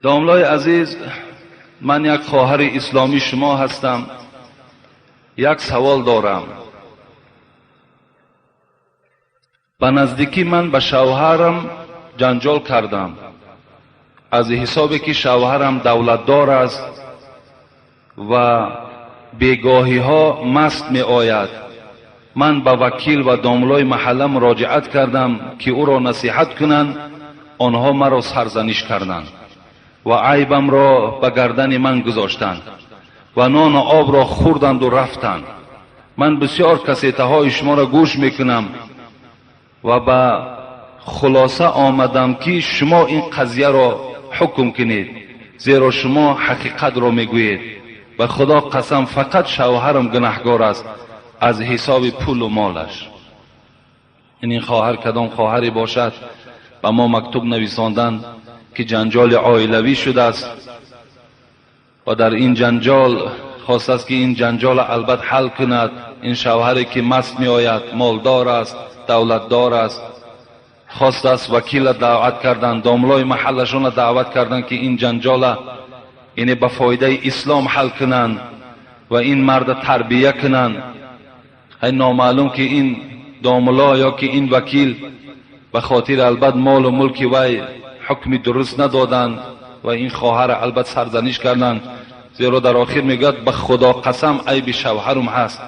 Домлای азиз, ман як хоҳари исломии шумо ҳастам. Як савол дорам. Ба наздикӣ ман ба шавҳарам ҷанҷол кардам. Аз ҳисобе ки шавҳарам давлатдор аст ва бегоҳиҳо маст меояд. Ман ба вакил ва домлои маҳалла муроҷиат кардам ки ӯро насиҳат кунанд. Онҳо маро сарзаниш карданд ва айбамро ба гардани ман гузоштанд ва нону обро хӯрданду рафтанд. Ман бисёр кассетаҳои шуморо гӯш мекунам ва ба хулоса омадам ки шумо ин қазияро ҳукм кунед, зеро шумо ҳақиқатро мегӯед. Ба Худо қасам, фақат шавҳарам гунаҳгор аст аз ҳисоби пулу молаш. Ин хоҳар кадом хоҳаре бошад, ба мо мактуб нависонданд ки ҷанҷоли оилавӣ шудааст ва дар ин ҷанҷол хостааст ки ин ҷанҷол албат ҳал кунад. Ин шавҳаре ки маст меояд, молдор аст, давлатдор аст, хостааст вакила даъват кардан, домлои маҳаллашонро даъват кардан ки ин ҷанҷола яъне ба фоидаи ислом ҳал кунанд ва ин марда тарбия кунанд. Номаълум ки ин домло ё ки ин вакил ба хотири албат молу мулки вай ҳукми дуруст надоданд ва ин хоҳара албат сарзаниш карданд, зеро дар охир мегӯяд ба Худо қасам айби шавҳарум ҳаст.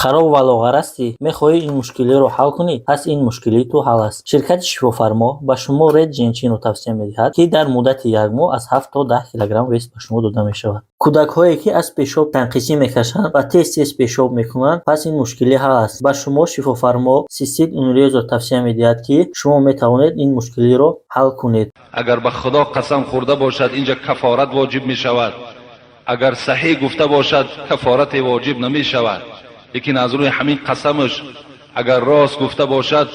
Хароб ва лоғар ҳастӣ? Мехоҳӣ ин мушкилиро ҳал кунӣ? Пас ин мушкилии ту ҳал аст. Ширкати Шифофармо ба шумо Ред Женчинро тавсия медиҳад, ки дар муддати як моҳ аз 7 то 10 килограмм вес ба шумо дода мешавад. Кӯдакҳое ки аз пешоб танқисӣ мекашанд ва тез-тез пешоб мекунанд, пас ин мушкилӣ ҳал аст. Ба шумо Шифофармо Цистит Унрезро тавсия медиҳад, ки шумо метавонед ин мушкилиро ҳал кунед. Агар ба Худо қасам хӯрда бошад, инҷа кафорат воҷиб мешавад. Агар саҳеҳ гуфта бошад, кафорате воҷиб намешавад. Лекин аз рӯи ҳамин қасамаш агар рост гуфта бошад,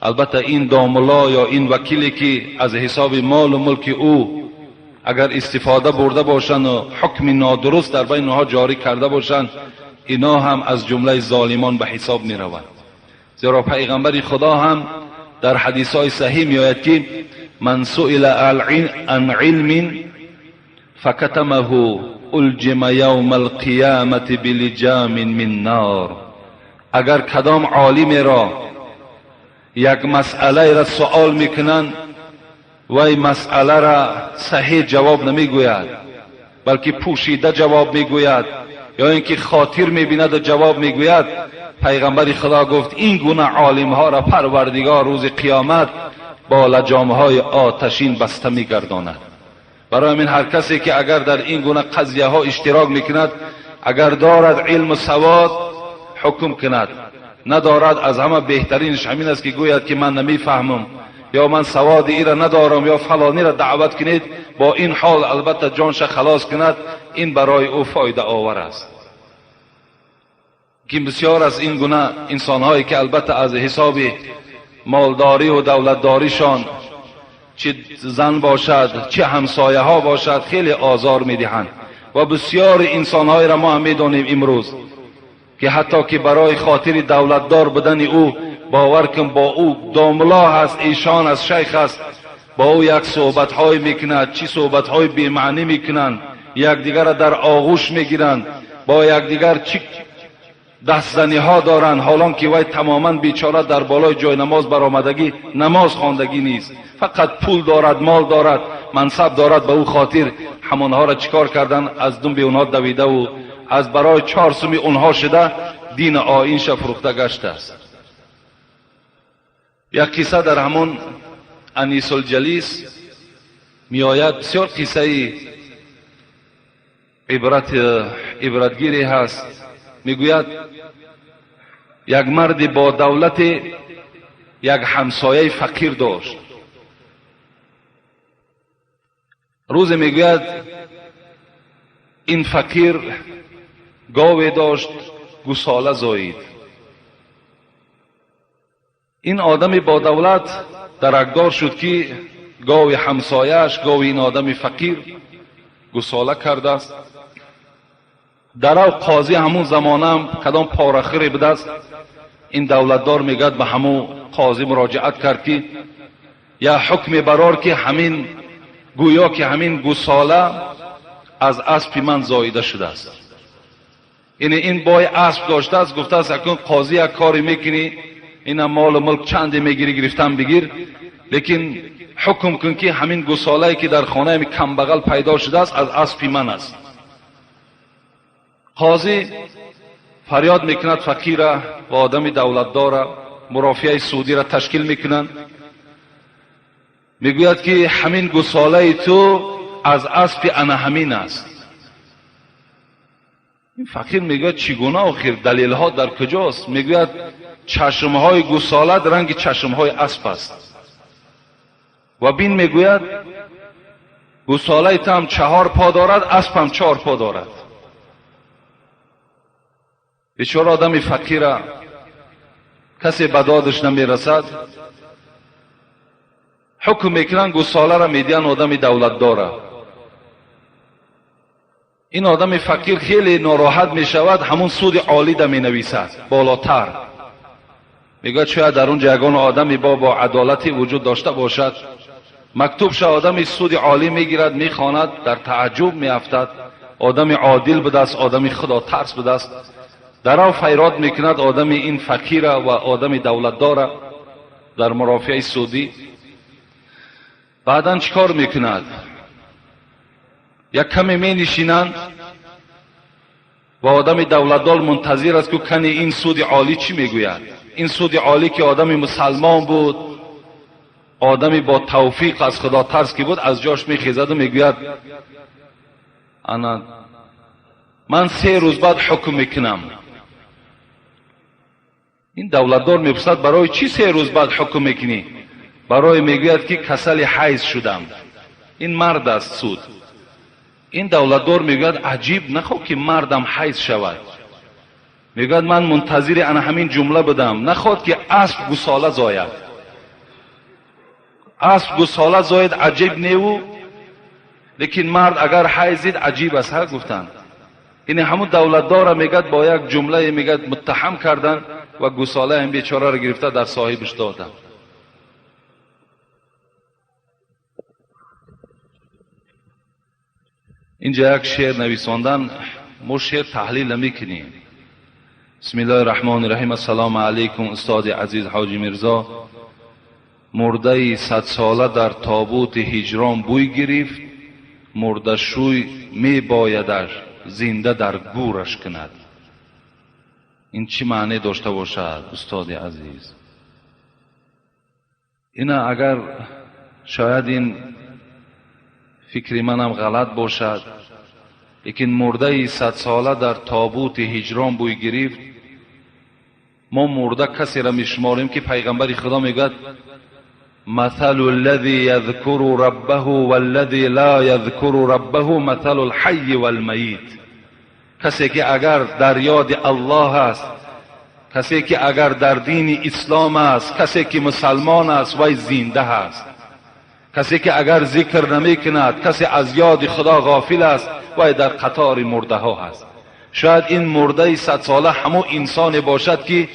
албатта ин домулло ё ин вакиле ки аз ҳисоби молу мулки ӯ агар истифода бурда бошанд ва ҳукми нодуруст дар байни онҳо ҷорӣ карда бошанд, ино ҳам аз ҷумлаи золимон ба ҳисоб мераванд. Зеро пайғамбари Худо ҳам дар ҳадисҳои саҳеҳ меояд ки ман суила ан илмин факатамаҳу улҷима явма алқиямати билиҷамин мин нор. Агар кадом олимеро як масъалаеро суол мекунанд, вай масъаларо саҳеҳ ҷавоб намегӯяд, балки пӯшида ҷавоб мегӯяд ё ин ки хотир мебинаду ҷавоб мегӯяд, пайғамбари Худо гуфт ин гуна олимҳоро Парвардигор рӯзи қиёмат бо лаҷомҳои оташин баста мегардонад. Барои ҳамин ҳар касе ки агар дар ин гуна қазияҳо иштирок мекунад, агар дорад илму савод ҳукм кунад, надорад аз ҳама беҳтаринаш ҳамин аст ки гӯяд ки ман намефаҳмам ё ман саводи ира надорам ё фалониро даъват кунед, бо ин ҳол албатта ҷонша халос кунад, ин барои ӯ фоидаовар аст. Ки бисёр аз ин гуна инсонҳое ки албатта аз ҳисоби молдорию давлатдоришон чӣ зан бошад, чӣ ҳамсояҳо бошад, хеле озор медиҳанд. Ва бисёри инсонҳоеро мо ҳам медонем имрӯз ки ҳатто ки барои хотири давлатдор будани ӯ, бовар кун, бо ӯ домло ҳаст, эшон аст, шайх аст, бо ӯ як суҳбатҳое мекунад, чӣ суҳбатҳои бемаънӣ мекунанд, якдигарро дар оғӯш мегиранд, бо якдигар чӣ дастзаниҳо доранд, ҳолон ки вай тамоман бечора дар болои ҷои намоз баромадагӣ, намоз хондагӣ нест, фақат пул дорад, мол дорад, мансаб дорад. Ба ӯ хотир ҳамонҳоро чӣ кор кардан? Аз думби онҳо давидаву аз барои 4 суми онҳо шуда дину оинша фурӯхта гаштааст. Як қисса дар ҳамон Анисулҷалис меояд, бисёр қиссаи ибратгире ҳаст. Мегӯяд як марди бо давлате як ҳамсояи фақир дошт. Рӯзе мегӯяд ин фақир гове дошт, гусола зоид. Ин одами бо давлат даракдор шуд ки гови ҳамсояаш, гови ин одами фақир гусола кардааст. Дарав қозӣ ҳамун замонаам кадом порахӯре будааст, ин давлатдор мегӯяд ба ҳамун қозӣ муроҷиат кард ки я ҳукме барор ки ҳамин гӯё ки ҳамин гусола аз аспи ман зоида шудааст. Яъне ин бой асп доштааст, гуфтааст акнун қозӣ як коре мекунӣ, ина молу мулк чанде мегирӣ, гирифтан бигир, лекин ҳукм кун ки ҳамин гусолае ки дар хонаи камбағал пайдо шудааст аз аспи ман аст. Қозӣ фарёд мекунад фақира ва одами давлатдора, мурофиаи судиро ташкил мекунанд. Мегӯяд ки ҳамин гусолаи ту аз аспи ана ҳамин аст. Ин фақир мегӯяд чӣ гуна охир, далелҳо дар куҷост? Мегӯяд чашмҳои гусолат ранги чашмҳои асп аст. Ва бин, мегӯяд гусолаи ту ҳам 4 по дорад, асп ҳам 4 по дорад. Бечора одами фақира касе ба додаш намерасад. Ҳукм мекунанд, гусоларо медиҳанд одами давлатдора. Ин одами фақир хеле нороҳат мешавад, ҳамун суди олида менависад болотар. Мегӯяд шояд дар он ҷо ягон одами бо адолате вуҷуд дошта бошад. Мактубша одами суди олӣ мегирад, мехонад, дар тааҷҷуб меафтад. Одами одил будааст, одами худотарс будааст. Дарав файрод мекунад одами ин фақира ва одами давлатдора дар мурофиаи судӣ. Баъдан чӣ кор мекунад? Як каме менишинанд ва одами давлатдор мунтазир аст ки кани ин суди олӣ чӣ мегӯяд. Ин суди олӣ ки одами мусалмон буд, одами бо тавфиқ аз худотарс ки буд, аз ҷош мехезаду мегӯяд ана ман 3 рӯз баъд ҳукм мекунам. Ин давлатдор мепурсад барои чӣ 3 рӯз баъд ҳукм мекунӣ? Барои мегӯяд ки касали ҳайз шудам. Ин мард аст суд. Ин давлатдор мегӯяд аҷиб, нахоҳ ки мардам ҳайз шавад. Мегӯяд ман мунтазири ана ҳамин ҷумла будам, нахоҳад ки асп гусола зояд. Асп гусола зояд аҷиб неву, лекин мард агар ҳайзид аҷиб аст, ҳа гуфтанд. Ин ҳамун давлатдора мегӯяд бо як ҷумлае мегӯяд муттаҳам карданд ва гусолаи ин бечораро гирифта дар соҳибаш доданд. Инҷа як шеър нависондан, мо шеър таҳлил намекунем. Бисмиллоҳи раҳмони раҳим. Ассалому алайкум устоди азиз ҳоҷи Мирзо. Мурдаи 100 сола дар тобути ҳиҷрон бӯй гирифт, мурдашӯй мебоядаш зинда дар гӯраш кунад. Ин чӣ маъне дошта бошад устоди азиз? Ина агар шояд ин фикри манам ғалат бошад, лекин мурдаи 100 сола дар тобути ҳиҷрон бӯй гирифт. Мо мурда касеро мешуморем ки пайғамбари Худо мегӯяд مثل الذي يذكر ربه والذي لا يذكر ربه مثل الحي والميت. کسی که اگر در یاد الله است، کسی که اگر در دین اسلام است، کسی که مسلمان است وی زنده است. کسی که اگر ذکر نمی کند، کسی از یاد خدا غافل است، وی در قطار مرده ها است. شاید این مرده 100 ساله همو انسان باشد که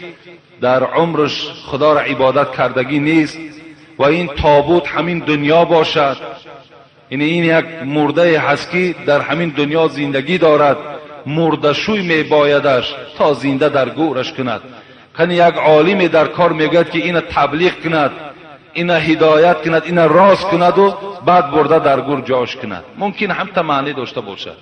در عمرش خدا را عبادت کردگی نیست و این تابوت همین دنیا باشد. یعنی این یک مرده هست که در همین دنیا زندگی دارد، مرده شوی می بایدش تا زنده در گورش کند. کنی یک عالم در کار میگوید که اینو تبلیغ کند، اینو هدایت کند، اینو راست کند و بعد برده در گور جاش کند. ممکن هم تا معنی داشته باشد.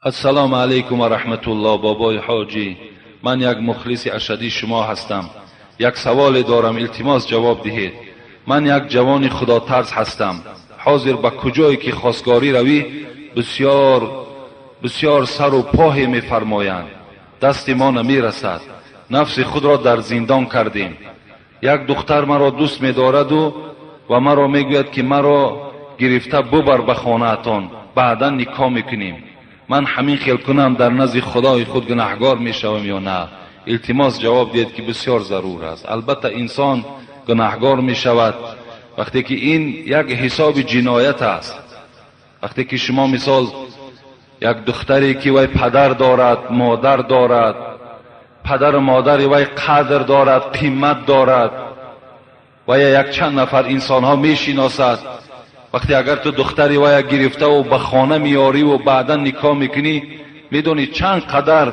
السلام علیکم و رحمت الله. بابای حاجی، من یک مخلص اشدی شما هستم. یک سوال دارم، التماس جواب دهید. من یک جوان خدا ترس هستم. حاضر به کجایی که خواستگاری روی بسیار بسیار سر و پاه میفرمایند، دست ما نمیرسد. نفس خود را در زندان کردیم. یک دختر مرا دوست می‌دارد و مرا میگوید که مرا گرفته ببر به خانه‌تان، بعدا نکاح میکنیم. من همین خیل کنم در نزد خدای خود گناهگار میشوم یا نه؟ التماس جواب دهید که بسیار ضرور است. البته انسان گناهگار میشود وقتی که این یک حساب جنایت است. وقتی که شما مثال یک دختری که وی پدر دارد، مادر دارد، پدر و مادر وی قدر دارد، قیمت دارد، Ва як чанд нафар инсонҳо мешиносад. Вақте агар ту духтари вая гирифтаву ба хона меориву баъдан никоҳ мекунӣ, медонӣ чанд қадар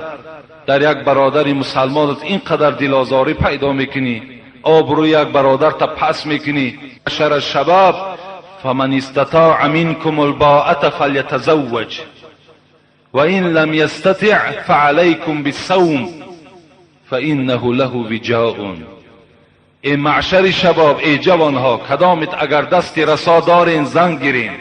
дар як бародари мусалмонат ин қадар дилозорӣ пайдо мекунӣ, обрӯи як бародарта пас мекунӣ. Шара шабаб фаман истатаъа минкум албоата фалятазавваҷ ва ин лам ястатиъ фаалайкум биссавм фаиннаҳу лаҳу виҷоун. Эй маъшари шабоб, эй ҷавонҳо, кадомит агар дасти расо дорен зан гирен,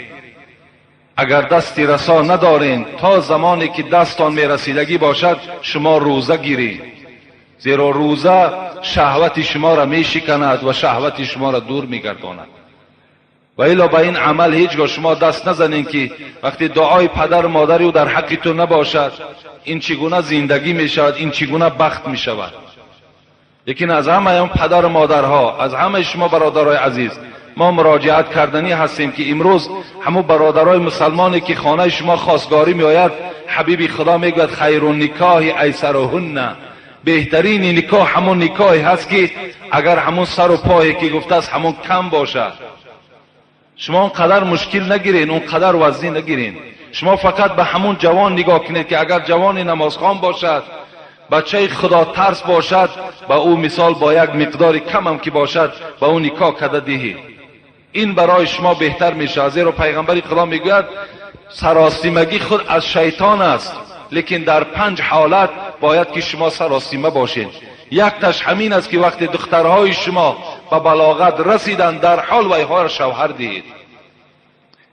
агар дасти расо надорен то замоне ки дастон мерасидагӣ бошад шумо рӯза гиред, зеро рӯза шаҳвати шуморо мешиканад ва шаҳвати шуморо дур мегардонад. Ва илло ба ин амал ҳеҷ гоҳ шумо даст назанед ки вақте дуои падару модари ӯ дар ҳаққи ту набошад, ин чӣ гуна зиндагӣ мешавад, ин чӣ гуна бахт мешавад. Лекин аз ҳамаи он падару модарҳо, аз ҳамаи шумо бародарои азиз, мо муроҷиат карданӣ ҳастем ки имрӯз ҳамун бародарои мусалмоне ки хонаи шумо хостгорӣ меояд, ҳабиби худо мегӯяд хайру никоҳи айсаруҳунна, беҳтарини никоҳ ҳамун никоҳе ҳаст ки агар ҳамун сару пое ки гуфтааст ҳамун кам бошад. Шумо он қадар мушкил нагирен, он қадар вазнӣ нагирен. Шумо фақат ба ҳамун ҷавон нигоҳ кунед ки агар ҷавони намозхон бошад, бачаи худотарс бошад, ба ӯ мисол бо як миқдори камам ки бошад ба ӯ никоҳ карда диҳед. Ин барои шумо беҳтар мешавад, зеро пайғамбари худо мегӯяд саросимагӣ худ аз шайтон аст, лекин дар панҷ ҳолат бояд ки шумо саросима бошед. Якташ ҳамин аст ки вақте духтарҳои шумо ба балоғат расиданд, дар ҳол вайҳоро шавҳар диҳед.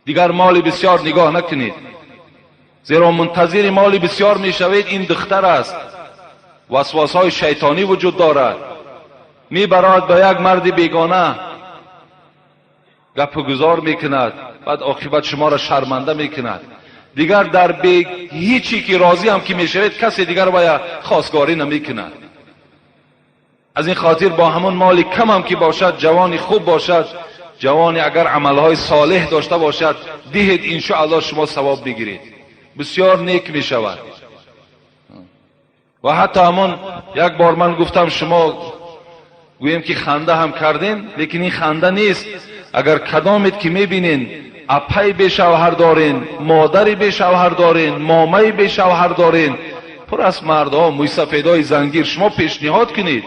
Дигар моли бисёр нигоҳ накунед, зеро мунтазири моли бисёр мешавед. Ин духтар аст, васвасҳои шайтонӣ вуҷуд дорад, мебарад ба як марди бегона, гапу гузор мекунад, баъд оқибат шуморо шарманда мекунад. Дигар дар ҳечи ки розӣ ҳам ки мешавед, касе дигар вая хостгорӣ намекунад. Аз ин хотир бо ҳамон моли камам ки бошад, ҷавони хуб бошад, ҷавоне агар амалҳои солеҳ дошта бошад, диҳед, иншоаллоҳ шумо савоб бигиред, бисёр нек мешавад. Ва ҳатто ҳамон як бор ман гуфтам, шумо гӯем ки ханда ҳам кардем, лекин ин ханда нест. Агар кадомед ки мебинен апай бешавҳар дорен, модари бешавҳар дорен, момаи бешавҳар дорен, пур аз мардҳо, мӯйсафедҳои зангир, шумо пешниҳод кунед,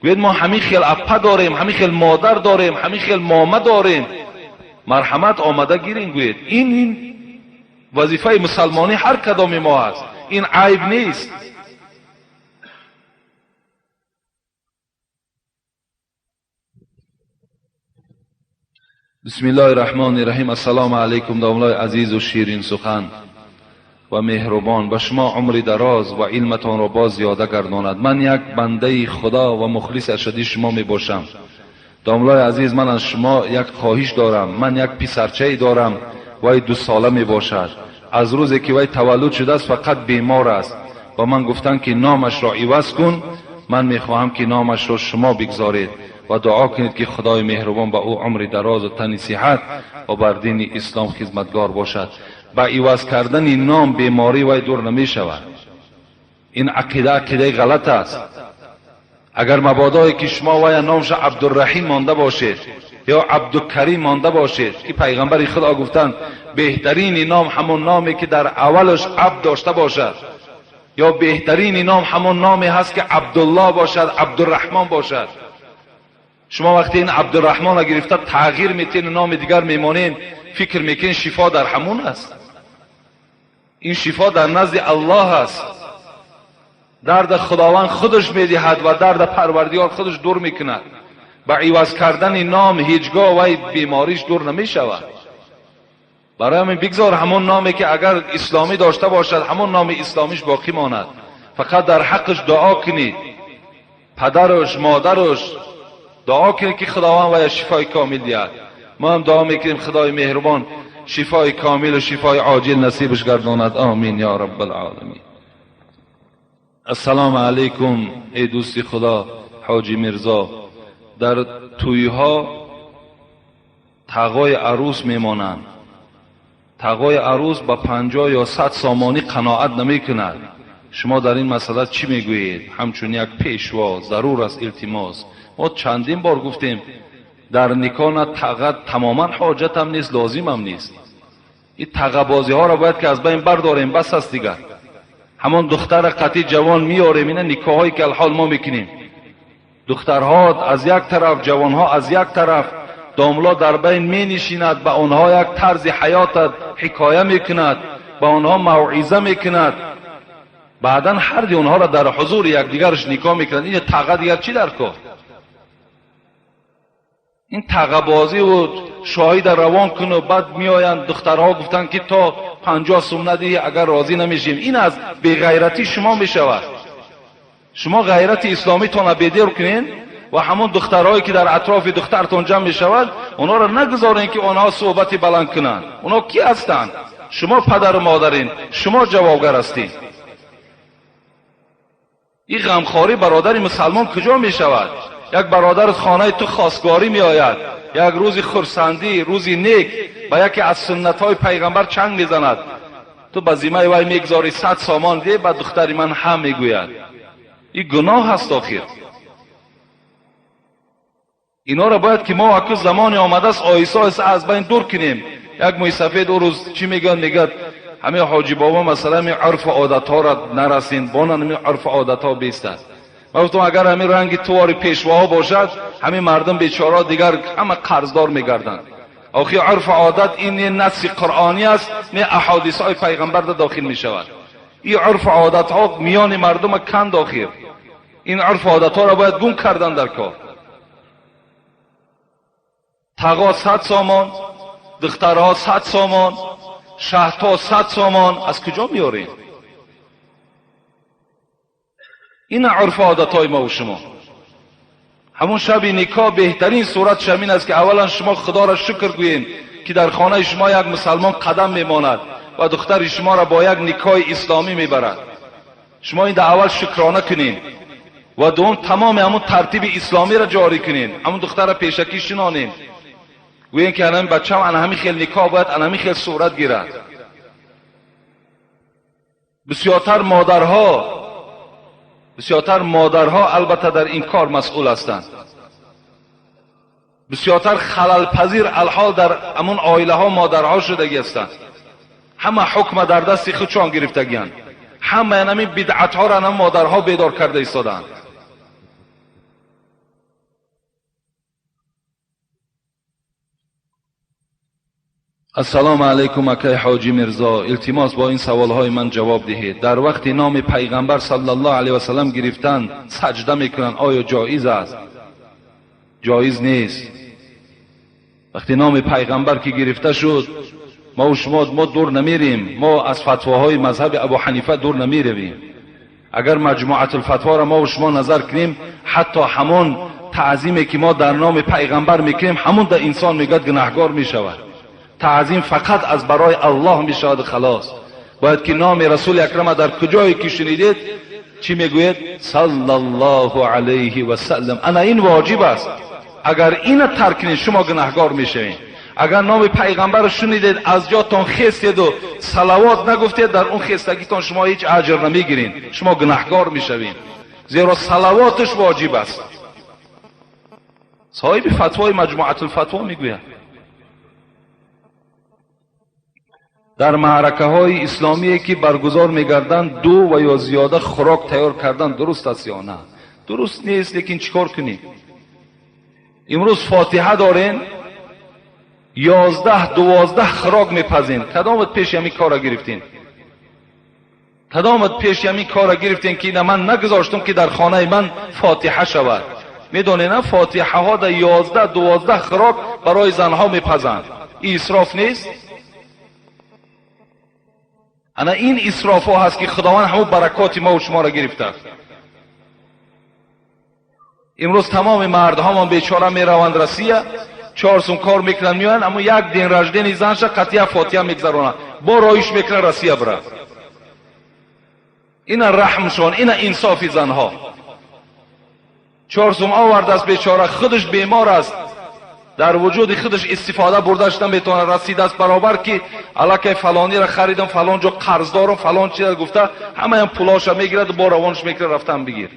гӯед мо ҳамин хел апа дорем, ҳамин хел модар дорем, ҳамин хел мома дорем, марҳамат омада гирен. Гӯед ин вазифаи мусалмонӣ ҳар кадоми мо аст, ин айб нест. بسم الله الرحمن الرحیم. السلام علیکم داملای عزیز و شیرین سخن و مهربان، به شما عمر دراز و علمتان را باز زیاده گرداند. من یک بنده خدا و مخلص اشدی شما می باشم. داملای عزیز، من از شما یک خواهش دارم. من یک پسرچه دارم، وی 2 ساله می باشد. از روزی که وی تولد شده است فقط بیمار است و من گفتند که نامش را عوض کن. من می خواهم که نامش را شما بگذارید و دعا کنید که خدای مهربان به او عمر دراز و تن صحت و بر دین اسلام خدمتگار باشد. با عوض کردن نام بیماری وی دور نمی شود. این عقیده عقیده غلط است. اگر مبادایی که شما وی نامش عبدالرحیم مانده باشید یا عبدالکریم مانده باشید، که پیغمبر خدا گفتند بهترین نام همون نامی که در اولش عبد داشته باشد، یا بهترین نام همون نامی هست که عبدالله باشد، عبدالرحمن باشد. شما وقتی این عبدالرحمن را گرفته تغییر میتین، نام دیگر میمانین، فکر میکنین شفا در همون است. این شفا در نزد الله است. درد خداوند خودش میدهد و درد پروردگار خودش دور میکند. با عوض کردن نام هیچگاه وی بیماریش دور نمیشود. برای همین بگذار همون نامی که اگر اسلامی داشته باشد همون نام اسلامیش باقی ماند. فقط در حقش دعا کنید، پدرش، مادرش دعا کنید که خداوند وی شفای کامل دهد. ما هم دعا میکنیم خدای مهربان شفای کامل و شفای عاجل نصیبش گرداند. آمین یا رب العالمین. السلام علیکم ای دوست خدا حاجی میرزا، در تویها تقای عروس میمانند. تقای عروس با 50 یا 100 سامانی قناعت نمیکند. شما در این مسئله چی میگویید؟ همچون یک پیشوا ضرور است التماس. ما چندین بار گفتیم Дар никоҳ на таға тамоман ҳоҷатам нест, лозимам нест. Ин тағабозиҳоро бояд ки аз байн бардорем, бас аст дигар. Ҳамон духтара қатъи ҷавон меорем, ина никоҳҳое ки алҳол мо мекунем. Духтарҳо аз як тараф, ҷавонҳо аз як тараф, домло дар байн менишинад, ба онҳо як тарзи ҳаётат ҳикоя мекунад, ба онҳо мавъиза мекунад. Баъдан ҳарди онҳоро дар ҳузури якдигарш никоҳ мекунад. Ин таға дигар чӣ дар кор? Ин тағабозиву шоҳида равон куну баъд меоянд духтарҳо гуфтанд ки то 50 сум надиҳӣ агар розӣ намешем. Ин аз беғайратӣ шумо мешавад. Шумо ғайрати исломитонро бедор кунед ва ҳамон духтарҳое ки дар атрофи духтартон ҷамъ мешавад, онҳоро нагузоред ки онҳо суҳбати баланд кунанд. Онҳо кӣ ҳастанд? Шумо падару модарин, шумо ҷавобгар ҳастед. Ин ғамхорӣ бародари мусалмон куҷо мешавад? Як бародар хонаи ту хостгорӣ меояд, як рӯзи хурсандӣ, рӯзи нек ба яке аз суннатҳои пайғамбар чанг мезанад. Ту ба зиммаи вай мегузорӣ 100 сомон де, ба духтари ман ҳам мегӯяд. Ин гуноҳ аст охир. Инҳоро бояд ки мо аку замоне омадааст оҳиста оҳиста аз байн дур кунем. Як мӯйсафед ӯ рӯз чӣ мегӯяд? Мегӯяд ҳамин ҳоҷи бобо масалан ҳамин урфу одатҳоро нарасин, бонан ҳамин урфу одатҳо беистад. Ман гуфтам агар ҳамин ранги тувори пешвоҳо бошад, ҳамин мардум бечораҳо дигар ҳама қарздор мегарданд. Охир урфу одат ин не насси қуръонӣ аст, не аҳодисҳои пайғамбар да дохил мешавад. Ин урфу одатҳо миёни мардума канд охир. Ин урфу одатҳоро бояд гум кардан дар кор. Тағо 100 сомон, духтарҳо 100 сомон, шаҳдҳо 100 сомон, аз куҷо меорем? Ин урфу одатҳои мо ва шумо. Ҳамон шаби никоҳ беҳтарин сурат шамин аст ки аввалан шумо худоро шукр гӯед ки дар хонаи шумо як мусалмон қадам мемонад ва духтари шуморо бо як никоҳи исломӣ мебарад. Шумо ин дар аввал шукрона кунед ва дуввум тамоми ҳамон тартиби исломиро ҷорӣ кунед. Ҳамон духтарро пешакӣ шинонем, гӯем ки ана бачам ана ҳамин хел никоҳ бояд ана ҳамин хел сурат гирад. Бисёртар модарҳо албатта дар ин кор масъул ҳастанд. Бисёртар халалпазир алҳол дар ҳамон оилаҳо модарҳо шудагӣ ҳастанд. Ҳама ҳукма дар дасти худшон гирифтагианд. Ҳама ҳамин бидъатҳоро ҳама модарҳо бедор карда истодаанд. Ассалому алайкум акай ҳоҷи Мирзо, илтимос бо ин саволҳои ман ҷавоб диҳед. Дар вақти номи пайғамбар саллаллоҳу алайҳи васаллам гирифтан саҷда мекунанд, оё ҷоиз аст? Ҷоиз нест. Вақти номи пайғамбар ки гирифта шуд, мо ва шумо мо дур намерем, мо аз фатвоҳои мазҳаби Абу Ҳанифа дур намеравем. Агар маҷмӯатулфатворо мо ва шумо назар кунем, ҳатто ҳамон таъзиме ки мо дар номи пайғамбар мекунем, ҳамон дар инсон мегӯяд гунаҳгор мешавад. Таъзим фақат аз барои Аллоҳ мешавад халос. Бояд ки номи Расули Акрама дар куҷое ки шунидед чӣ мегӯед? Саллаллоҳу алайҳи васаллам. Ана ин воҷиб аст. Агар ина тарк кунед шумо гунаҳгор мешавед. Агар номи пайғамбарро шунидед аз ҷотон хестеду салавот нагуфтед, дар он хестагитон шумо ҳеҷ аҷр намегиред, шумо гунаҳгор мешавед. Зеро салавоташ воҷиб аст. Соҳиби фатвои маҷмӯатулфатво мегӯяд. Дар маъракаҳои исломие ки баргузор мегарданд, ду ва ё зиёда хӯрок тайёр кардан дуруст аст ё на? Дуруст нест, лекин чӣ кор кунем? Имрӯз фотиҳа дорем, 11-12 хӯрок мепазем. Кадомат пеши ҳамин корро гирифтем? Кадомат пеши ҳамин корро гирифтем ки ина ман нагузоштам ки дар хонаи ман фотиҳа шавад? Медонед, на фотиҳаҳо дар 11-12 хӯрок барои занҳо мепазанд. Ин исроф нест? Ана ин исрофҳо ҳаст ки Худованд ҳамон баракоти мо ва шуморо гирифтааст. Имрӯз тамоми мардҳомон бечора мераванд Россия, 4 сум кор мекунанд, меоянд, аммо як день рождения занша қатъия фотиҳа мегзаронанд, бо роиш мекунанд Россия бира. Ина раҳмшон, ина инсофи занҳо. 4 сум овардааст бечора, худаш бемор аст, дар вуҷуди худаш истифода бурдаш наметавонад, расидааст баробар ки аллакай фалониро харидам, фалон ҷо қарздорам, фалон чиза гуфта, ҳамаям пулоша мегирад, бо равонаш мекунад, рафтан бигир.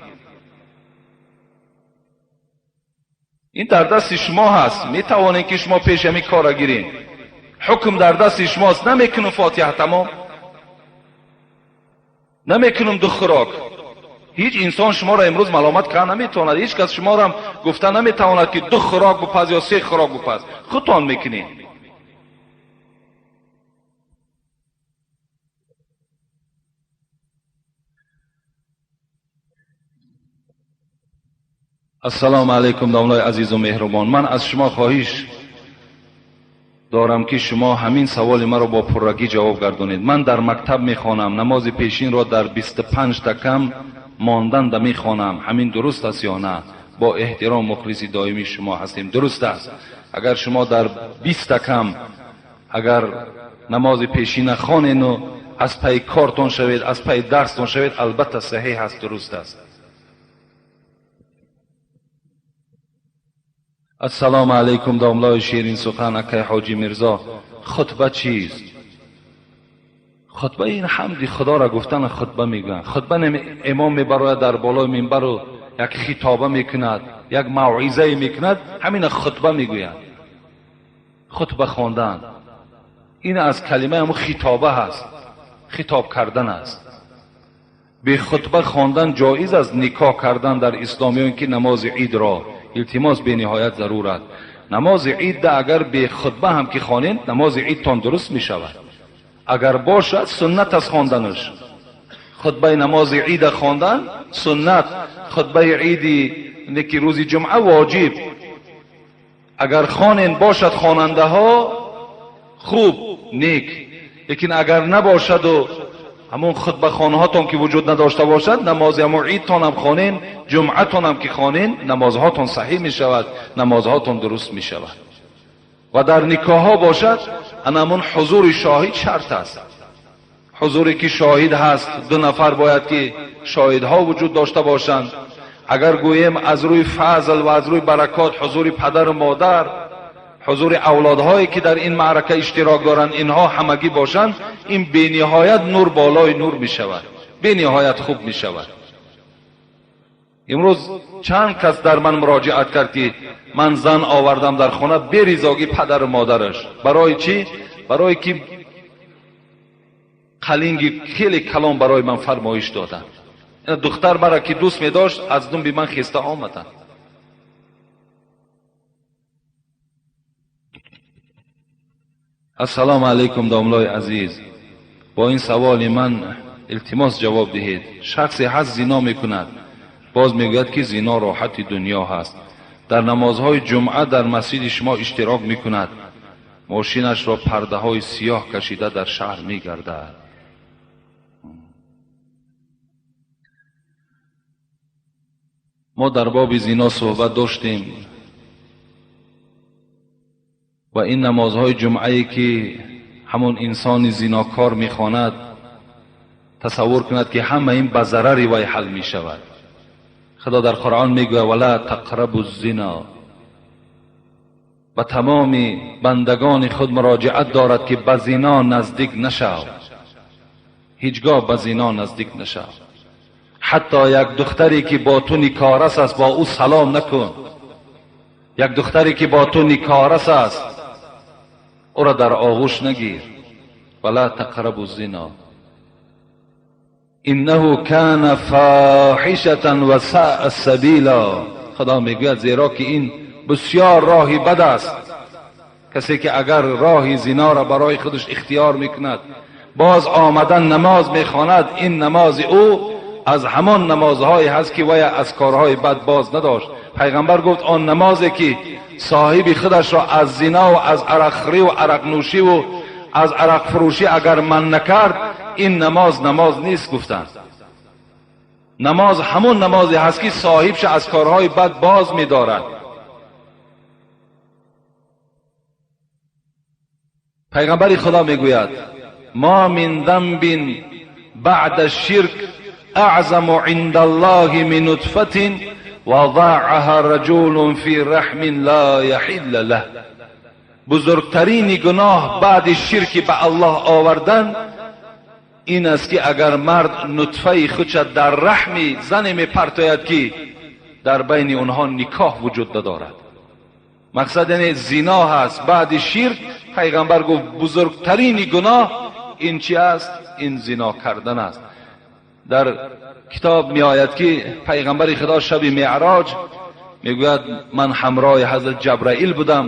Ин дар дасти шумо ҳаст, метавонед ки шумо пеш ҳамин кора гиред. Ҳукм дар дасти шумост. Намекунам фотиҳа, тамом. Намекунам ду хӯрок. Ҳеҷ инсон шуморо имрӯз маломат карда наметавонад. Ҳеҷ кас шуморо ҳам гуфта наметавонад ки ду хӯрок бупаз ё се хӯрок бупаз. Худтон мекунед. Ассалому алайкум домлаи азизу меҳрубон. Ман аз шумо хоҳиш дорам ки шумо ҳамин саволи маро бо пуррагӣ ҷавоб гардонед. Ман дар мактаб мехонам, намози пешинро дар 25 та кам монданда мехонам. Ҳамин дуруст аст ё на? Бо эҳтиром мухлиси доимии шумо ҳастем. Дуруст аст. Агар шумо дар 20 та кам агар намози пешина хонену аз пайи кортон шавед, аз пайи дарстон шавед, албатта саҳеҳ аст, дуруст аст. Ассалому алайкум домлаи ширин сухан акай ҳоҷи Мирзо. Хутба чист? Хутба ин ҳамди Худоро гуфтан хутба мегӯянд. Хутба имом мебарояд дар болои минбару як хитоба мекунад, як мавъизае мекунад, ҳамина хутба мегӯянд. Хутба хондан ин аз калимаи ҳамун хитоба ҳаст, хитоб кардан аст. Бе хутба хондан ҷоиз аст никоҳ кардан дар ислом ё ин ки намози идро? Илтимос бениҳоят зарур аст. Намози ид агар бе хутба ҳам ки хонед, намози идтон дуруст мешавад. Агар бошад, суннат аст хонданаш. Хутбаи намози ида хондан суннат, хутбаи иди неки рӯзи ҷумъа воҷиб. Агар хонен бошад хонандаҳо хуб, нек. Лекин агар набошаду ҳамон хутбахонҳотон ки вуҷуд надошта бошад, намози ҳамон идтонам хонен, ҷумъатонам ки хонен, намозҳотон саҳеҳ мешавад, намозҳотон дуруст мешавад. Ва дар никоҳҳо бошад, ана ҳамон ҳузури шоҳид шарт аст. Ҳузуре ки шоҳид ҳаст, ду нафар бояд ки шоҳидҳо вуҷуд дошта бошанд. Агар гӯем аз рӯи фазл ва аз рӯи баракот ҳузури падару модар, ҳузури авлодҳое ки дар ин маърака иштирок доранд, инҳо ҳамагӣ бошанд, ин бениҳоят нур болои нур мешавад, бениҳоят хуб мешавад. Имрӯз чанд кас дар ман муроҷиат кард ки ман зан овардам дар хона беризогӣ падару модараш. Барои чӣ? Барои ки қалинги хеле калон барои ман фармоиш доданд. Духтар мара ки дӯст медошт, аз думби ман хеста омаданд. Ассалому алайкум домлои азиз. Бо ин саволи ман илтимос ҷавоб диҳед. Шахсе ҳаст зино мекунад, боз мегӯяд ки зино роҳати дунё ҳаст. Дар намозҳои ҷумъа дар масҷиди шумо иштирок мекунад, мошинашро пардаҳои сиёҳ кашида дар шаҳр мегардад. Мо дар боби зино суҳбат доштем ва ин намозҳои ҷумъае ки ҳамон инсони зинокор мехонад, тасаввур кунад ки ҳама ин ба зарари вай ҳал мешавад. Худо дар Қуръон мегӯяд: вала тақрабу зино. Ба тамоми бандагони худ муроҷиат дорад ки ба зино наздик нашав, ҳеҷгоҳ ба зино наздик нашав. Ҳатто як духтаре ки бо ту никоҳрас аст, бо ӯ салом накун. Як духтаре ки бо ту никоҳрас аст, ӯро дар оғӯш нагир. Вала тақрабу зино иннаҳу кана фоҳишатан ва саъа сабила. Худо мегӯяд зеро ки ин бисёр роҳи бад аст. Касе ки агар роҳи зиноро барои худаш ихтиёр мекунад, боз омадан намоз мехонад, ин намози ӯ аз ҳамон намозҳое ҳаст ки вай аз корҳои бад боз надошт. Пайғамбар гуфт он намозе ки соҳиби худашро аз зино ва аз арақхӯрӣ ва арақнӯшӣ ва аз арақфурӯшӣ агар манъ накард, ин намоз намоз нест гуфтанд. Намоз ҳамон намозе ҳаст ки соҳибша аз корҳои бад боз медорад. Пайғамбари Худо мегӯяд: ма мин занбин баъда ширк аъзаму инда Аллоҳи мин нутфатин вадаъаҳа раҷулун фи раҳмин ла яҳилла лаҳ. Бузургтарини гуноҳ баъди ширки ба Аллоҳ овардан ин аст ки агар мард нутфаи худша дар раҳми зане мепартояд ки дар байни онҳо никоҳ вуҷуд надорад. Мақсад яъне зино ҳаст. Баъди ширк пайғамбар гуфт бузургтарини гуноҳ ин чи аст? Ин зино кардан аст. Дар китоб меояд ки пайғамбари Худо шаби меъроҷ мегӯяд ман ҳамроҳи ҳазрат Ҷабраил будам,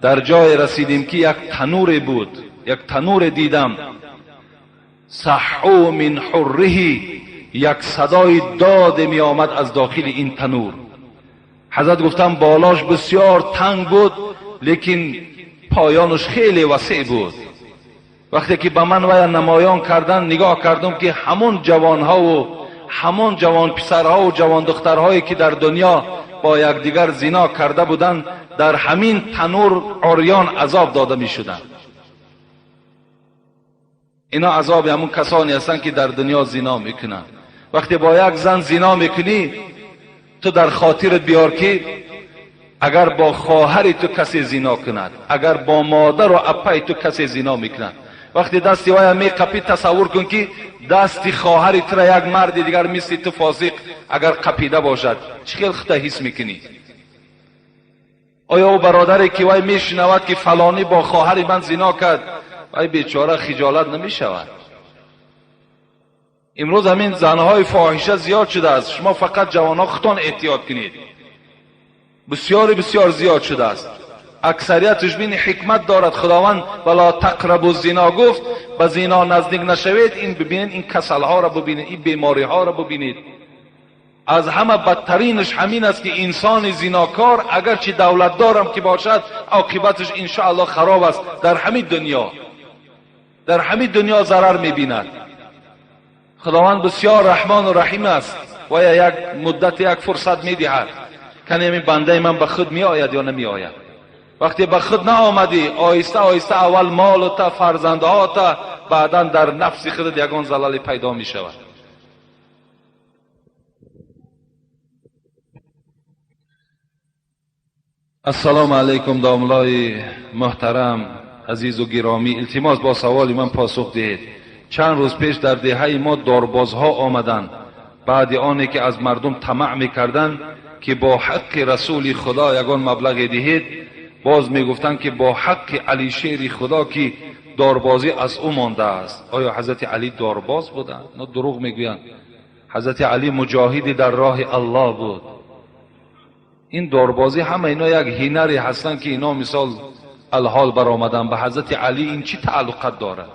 дар ҷое расидем ки як тануре буд, як тануре дидам, саҳу мин ҳурриҳи, як садои доде меомад аз дохили ин танур. Ҳазрат гуфтам болош бисёр танг буд, лекин поёнаш хеле васеъ буд. Вақте ки ба ман вая намоён кардан, нигоҳ кардам ки ҳамон ҷавонҳову ҳамон ҷавон писарҳову ҷавон духтарҳое ки дар дунё бо якдигар зино карда буданд, дар ҳамин танур урён азоб дода мешуданд. Ино азоби ҳамон касоне ҳастанд ки дар дунё зино мекунанд. Вақте бо як зан зино мекунӣ, ту дар хотират биёр ки агар бо хоҳари ту касе зино кунад, агар бо модару аппаи ту касе зино мекунад, вақте дасти вая меқапӣ, тасаввур кун ки дасти хоҳари тура як марди дигар мисли ту фосиқ агар қапида бошад, чӣ хел худта ҳис мекунӣ? Оё ӯ бародаре ки вай мешунавад ки фалонӣ бо хоҳари ман зино кард, вай бечора хиҷолат намешавад? Имрӯз ҳамин занҳои фоҳиша зиёд шудааст. Шумо фақат ҷавонҳо худтон эҳтиёт кунед, бисёри бисёр зиёд шудааст. Аксарияташ бини ҳикмат дорад. Худованд вала тақрабу зино гуфт, ба зино наздик нашавед. Ин бибинед, ин касалҳоро бибинед, ин бемориҳоро бибинед. Аз ҳама бадтаринаш ҳамин аст ки инсони зинокор агарчи давлатдорам ки бошад, оқибаташ иншоаллоҳ хароб аст. Дар ҳамин дунё, дар ҳамин дунё зарар мебинад. Худованд бисёр раҳмону раҳим аст ва як муддат, як фурсат медиҳад. Кане ҳамин бандаи ман ба худ меояд ё намеояд? Вақте ба худ наомадӣ, оҳиста оҳиста аввал молута, фарзандҳота, баъдан дар нафси худат ягон залале пайдо мешавад. Ассалому алайкум домлои муҳтарам, азизу гиромӣ. Илтимос бо саволи ман посух диҳед. Чанд рӯз пеш дар деҳаи мо дорбозҳо омаданд. Баъди оне ки аз мардум тамаъ мекарданд ки бо ҳаққи расули Худо ягон маблағе диҳед, боз мегуфтанд ки бо ҳаққи Алишери Худо ки дорбозӣ аз ӯ мондааст. Оё ҳазрати Алӣ дорбоз буданд? На, дурӯғ мегӯянд. Ҳазрати Алӣ муҷоҳиди дар роҳи Аллоҳ буд. Ин дорбозӣ ҳама ино як ҳинаре ҳастанд ки ино мисол алҳол баромаданд. Ба ҳазрати Алӣ ин чӣ тааллуқат дорад?